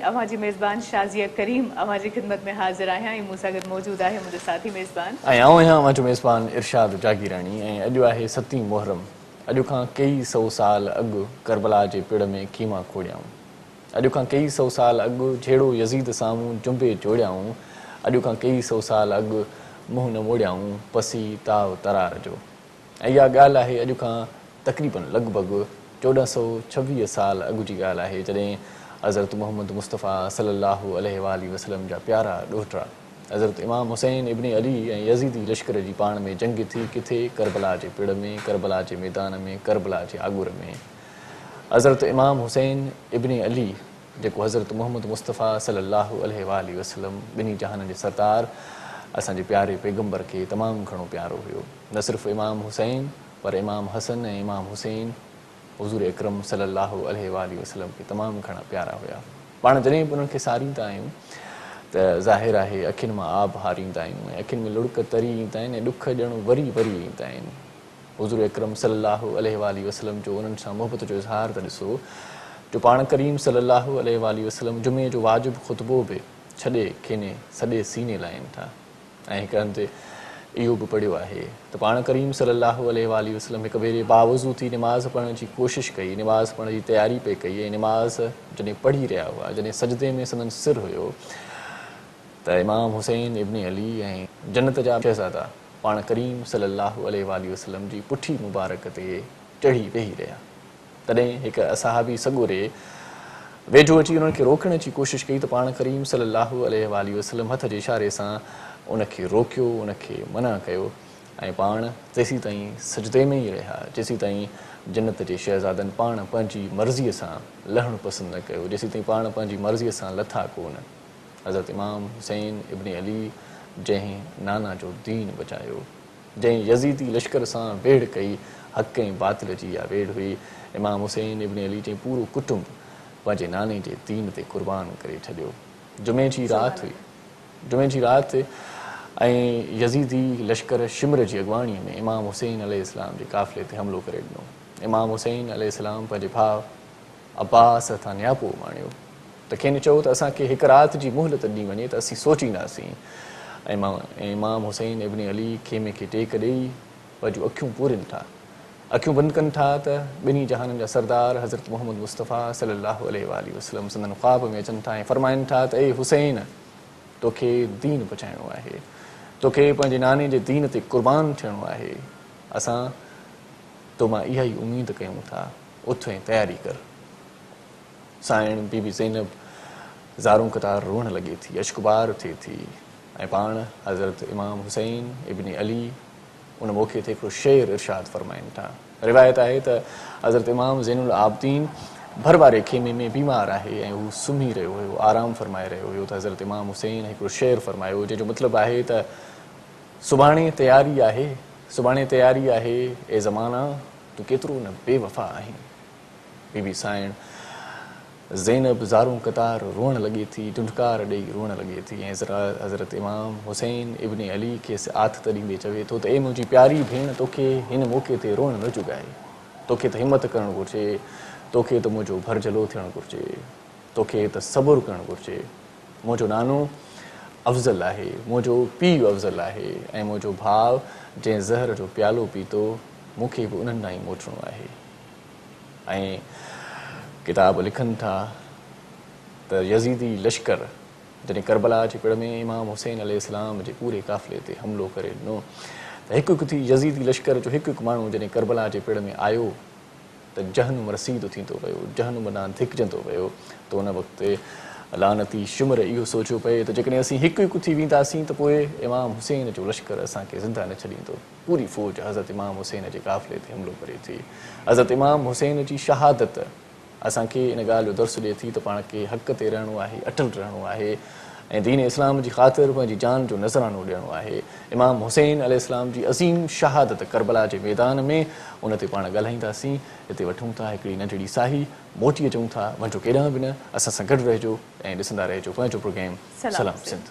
اوهان جي ميزبان شازيه ڪريم اوهان جي خدمت ۾ حاضر آهيان ۽ مون سان گڏ موجود آهي منهنجو ساٿي ميزبان. ۽ آئون آهيان اوهان جو ميزبان ارشاد جاگيراڻي ۽ اڄ آهي ستين محرم. اڄ کان ڪيئي سئو سال اڳ ڪربلا جي پڙ ۾ خيما کوڙيائون. اڄ کان ڪيئي سئو سال اڳ جهيڙو يزيد سامهون جنبي جوڙيائون. اڄ کان ڪيئي سئو سال اڳ منهن نه موڙيائون پسي تاء ترار جو. ۽ اها ڳالهه آهي اڄ کان تقريبن لڳ ڀڳ 1426 سال اڳ جي ڳالهه آهي جڏهن حضرت محمد مصطفيٰ صلي الله عليه واٰله وسلم جا پيارا ڏوهٽا حضرت امام حسين ابن علي ۽ يزيدي لشڪر جي پاڻ ۾ جنگ ٿي ڪٿي ڪربلا جي پڙ ۾ ڪربلا جي ميدان ۾ ڪربلا جي آڳر ۾ حضرت امام حسين ابن علي جيڪو حضرت محمد مصطفيٰ صلي الله عليه واٰله وسلم ٻنهي جهانن جي سردار اسان جي پياري پيغمبر کي تمام گهڻو پيارو هيو. نه صرف امام حسين پر امام حسن ۽ امام حسين حضور اڪرم صلي الله عليه واٰله وسلم کي تمام گهڻا پيارا هيا. پاڻ جڏهن به انهن کي ساريندا آهيون ته ظاهر آهي اکين مان آب هاريندا آهيون ۽ اکين ۾ لڙڪ تري ايندا آهن ۽ ڏک ڄڻ وري وري ايندا آهن. حضور اڪرم صلي الله عليه واٰله وسلم جو انهن سان محبت جو اظهار ته ڏسو جو پاڻ ڪريم صلي الله عليه واٰله وسلم جمعي جو واجب خطبو به ڇڏي کين سڏي سيني لائين ٿا. ۽ هڪ هنڌ اهو به پڙهيو آهي ته پاڻ ڪريم صلي الله عليه واٰله وسلم هڪ ڀيري باوضو ٿي نماز پڙهڻ جي ڪوشش ڪئي، نماز پڙهڻ جي تياري پئي ڪئي ۽ نماز جڏهن پڙهي رهيا هئا، جڏهن سجدي ۾ سندن سر هيو ته امام حسين ابن علي ۽ جنت جا شهزادا پاڻ ڪريم صلي الله عليه واٰله وسلم جي پٺي مبارڪ تي چڙهي ويهي رهيا. تڏهن هڪ اصحابي سڳوري ويجهو اچي انهن کي روڪڻ جي ڪوشش ڪئي ته پاڻ ڪريم صلي الله عليه واٰله وسلم هٿ جي اشاري سان ان کي روڪيو، ان کي منع ڪيو ۽ پاڻ تيسيتائين سجدي ۾ ئي رهيا جيسيتائين جنت جي شهزادن پاڻ پنهنجي مرضيء سان لهڻ پسند نه ڪيو، جيسيتائين پاڻ پنهنجي مرضيء سان لٿا ڪو نه. حضرت امام حسين ابن علي جنهن نانا جو دين بچايو. جنهن يزيدي لشڪر سان ويڙهه ڪئي، حق ۽ باطل جي اها ويڙهه هئي. امام حسين ابن علي جنهن پورو ڪٽنب پنهنجي ناني جي دين تي قربان ڪري ڇڏيو. جمعي جي رات هئي. جمعي جي رات ۽ يزيدي لشڪر شمر جي اڳواڻيء ۾ امام حسين عليه السلام جي قافلي تي حملو ڪري ڏنو. امام حسين عليه السلام پنهنجي ڀاء عباس هٿان نياپو اماڻيو ته کين چئو ته اسان کي هڪ رات جي مهلت ڏني وڃي ته اسين سوچينداسين ۽ امام حسين ابن علي خيمي کي ٽيڪ ڏيئي پنهنجون اکيون پورين ٿا. اکيون بند ڪن ٿا ته ٻنهي جهانن جا سردار حضرت محمد مصطفيٰ صلي الله عليه واٰله وسلم سندن خواب ۾ اچن ٿا ۽ فرمائن ٿا ته اي حسين! توکي دين بچائڻو آهي. توکي پنهنجي ناني جي دين تي قربان ٿيڻو آهي. اسان تو مان اها ئي اميد ڪيون ٿا. اٿ ۽ تياري ڪر. سانئڻ بي بي زينب زارون قطار روئڻ لڳي ٿي، اشڪبار ٿئي ٿي ۽ پاڻ حضرت امام حسين ابن علي ان موقعي تي هڪڙو شعر ارشاد فرمائن ٿا. روايت آهي ته حضرت امام زين العابدين ڀر واري خيمي ۾ بيمار آهي ۽ هو سمهي رهيو هيو، آرام فرمائي رهيو هيو ته حضرت امام حسين هڪڙو شعر فرمايو جنهن جو مطلب آهي ته سڀاڻي تياري آهي، سڀاڻي تياري آهي، اي زمانا! تون ڪيترو نه بي وفا آهين. بي بي سانئڻ زينب زارون قطار روئڻ لڳي ٿي، ٽنڊڪار ڏيئي روئڻ لڳي ٿي ۽ حضرت امام حسين ابن علي کيس آٿت ڏيندي چوي ٿو ته اي منهنجي پياري ڀيڻ توکي هن موقعي تي روئڻ نه جڳائي، توکي ته همت ڪرڻ گهرجي، توکي ته منهنجو ڀرجهلو ٿيڻ گهرجي، توکي ته صبر ڪرڻ گهرجي. منهنجو نانو افضل آهي، منهنجو پيء افضل آهي ۽ منهنجو ڀاء جنهن زهر جو پيالو پيتو، مون کي به انهن ڏانهن ئي موٽڻو آهي. ۽ ڪتاب لکن ٿا ته يزيدي لشڪر جڏهن ڪربلا جي پڙ ۾ امام حسين عليه السلام جي پوري قافلي تي حملو ڪري ڏنو ته هڪ هڪ ٿي يزيدي لشڪر جو هڪ هڪ ماڻهو جڏهن ڪربلا جي پڙ ۾ آيو ته جهنم رسيد ٿيندو ويو، جهنم ڏانهن ڌڪجندو ويو ته ان وقت لعنتي شمر اهو سوچيو پئي ته جيڪڏهن اسين هڪ هڪ ٿي وينداسين ته پوء امام حسين جو لشڪر اسان کي زنده نه ڇڏيندو. پوري فوج حضرت امام حسين جي قافلي تي حملو ڪري ٿي. حضرت امام حسين جي شهادت اسان کي ان ڳالهه جو درس ڏئي ٿي ته پاڻ کي حق تي رهڻو آهي، اٽل رهڻو آهي ۽ دين اسلام جي خاطر پنهنجي جان جو نذرانو ڏيڻو آهي. امام حسين عليه السلام جي عظيم شهادت ڪربلا جي ميدان ۾ ان تي پاڻ ڳالهائينداسين. هتي وٺون ٿا هڪڙي ننڍڙي ساهي، موٽي اچون ٿا. وڃجو ڪيڏانهن به نه، اسان سان گڏ رهجو ۽ ڏسندا رهجو پنهنجو پروگرام سلام سنڌ.